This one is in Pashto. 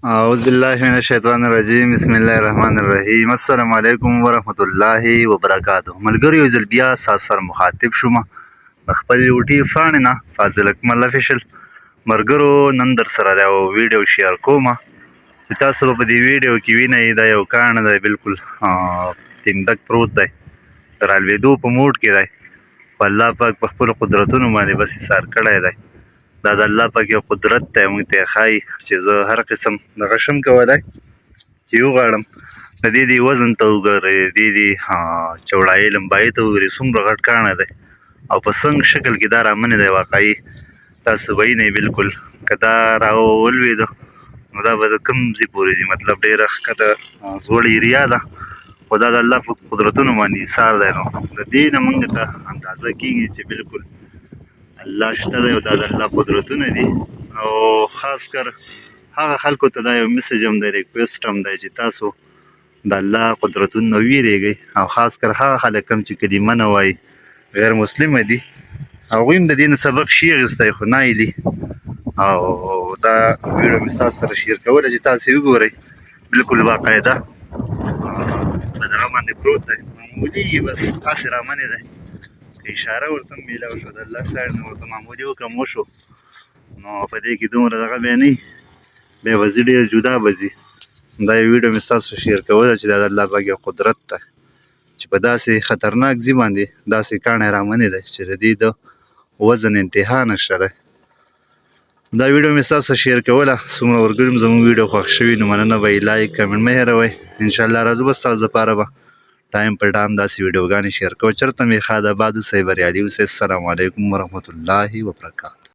اعوذ بالله من الشیطان الرجیم، بسم الله الرحمن الرحیم. السلام علیکم ورحمت الله وبرکاته. ملګرو، یو ځل بیا تاسو سره مخاطب شوم د خپل یوټیوب پاڼې نه، فاضل اکمل افیشل. ملګرو، نن در سره دا یو ویډیو شیر کوم چې تاسو به په دې ویډیو کې وینئ. دا یو کاڼی دی، بالکل تیندک پروت دی، د رالوېدو په موډ کې دی، خو الله پاک په خپلو قدرتونو باندې بس ایسار کړی دی. دا د الله پاک یو قدرت دی، موږ ته یې ښایي چې زه هر قسم دغه شم کولی چې وغواړم. د دې دی وزن ته وګورئ، د دې دی چوړایي لمبایي ته وګورئ، څومره غټ کاڼی دی او په څنګه شکل کې دا رامنې دی. واقعي تاسو به وینئ، بالکل که دا را ولوېده نو دا به د کوم ځای پورې ځي؟ مطلب ډېره ښکته ځوړ ایریا ده، خو دا د الله په قدرتونو باندې ایسار دی. نو د دې نه موږ ته اندازه کېږي چې بالکل الله شته دی او دا د الله قدرتونه دي. او خاص کر هغه خلکو ته دا یو میسج هم دی، ریکویسټ هم دی چې تاسو د الله قدرتونه نه ویریږئ، او خاص کر هغه خلک کوم چې کلمه نه وایي، غیر مسلمه دي، هغوی هم د دې نه سبق شي اخیستی، خو نه ایلي. او دا ویډیو مې ستاسو سره شیر کوله چې تاسو یې وګورئ. بالکل باقاعده په دغه باندې پروت دی، معمولي بس هسې رامنې دی. که اشاره ورته میلاو شو، د الله سایډ نه ورته معمولي حکم وشو، نو په دې کې دومره دغه بیا نه، بیا به ځي، ډېر جدا به ځي. دا یو ویډیو مې ستاسو شیر کوله چې دا د الله پاک یو قدرت دی چې په داسې خطرناک ځای باندې داسې کاڼی رامنې دی چې د دې د وزن انتها نشته دی. دا ویډیو مې ستاسو شیر کوله. څومره ورګرم زموږ ویډیو خوښ شوي نو مننه به یې لایک کمنټ مه هېروئ. انشاءالله راځو به ستاسو دپاره به ټایم په ټایم داسې ویډیوګانې شیر کوو. چېرته مې ښاد اباد اوسئ، بریالي اوسئ. السلام علیکم ورحمت الله وبرکاته.